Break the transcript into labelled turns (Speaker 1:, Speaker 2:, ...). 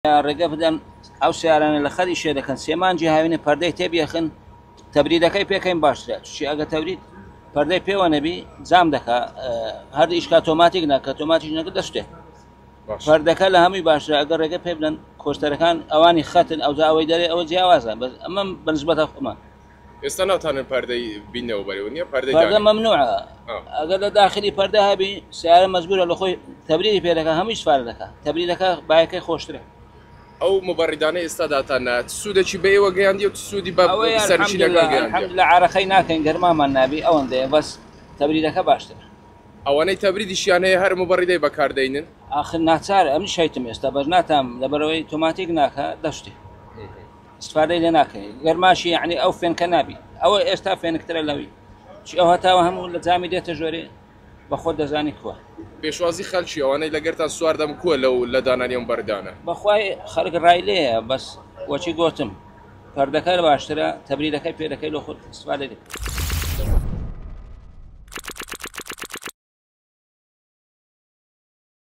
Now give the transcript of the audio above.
Speaker 1: ڕێگە بدەن ئەو سیارانە لە خەری شێ دەکەن سێ مانگی هاوینە پەردەی تێبیەخن تەبریدەکەی پێکەین باشترە چی ئەگە تەورید پەردەی پێوە نەبی جام دەکا هەر ئیشکا تۆماتیک ناکە تۆماتیش نەکە دەشتێ پەردەکە لە هەمووی باشترە ئەگەر ڕێگە پێ بدەن کۆستەرەکان ئەوانی خەتن ئەوجا ئەوەی دەرێ ئەوە جیاوازە بەس ئەمە بەنسبەتە خۆمان
Speaker 2: ئێستا ناتانن پەردەی بینەوە بەرەوە نییە پەردەی
Speaker 1: پەردە مەمنوعە ئەگەر لە داخلی پەردە هەبی سیارە مەجبورە لە خۆی تەبریدی پێ دەکا هەمووی سفارە دەکا تەبریدەکە بایەکەی خۆشترە.
Speaker 2: ئەو مبەڕیدانەی ئێستا داتان نا چ سوودێکی بە ئێوە گەیاندیە و چ سوودی بە سەرنشینەکان گەیاندیە؟
Speaker 1: الحمدللە عارەقەی ناکەین گەرمامان نابی ئەوەندەیە بەس تەبریدەکە باشترە.
Speaker 2: ئەوانەی تەبریدیشیان هەیە هەر مبەڕیدەی بەکار دەینن؟
Speaker 1: ئاخر ناچارە ئەمنیش هەیتم ئێستا بەس ناتام لەبەرئەوەی تۆماتیک ناکا دەشتێ. استفادەی لێ ناکەی گەرماشی یعنی ئەو فێنکە نابی ئەوە ئێستا فێنکترە لەوی چی ئەو هەتاوە هەموو لە جامی دێتە ژۆرێ بە خۆت دەزانی کووە.
Speaker 2: پێشوازی خەلکی ئەوانەی لەگەرتان سوار دەبن کووە لەو لە دانانی ئەم بەردانە؟
Speaker 1: بەخوای خەلک ڕای لێیە بەس وەچی گۆتم پەردەکە باشترە تەبریدەکەی پێ دەکەی لۆ خۆت استفادەی دەکەی.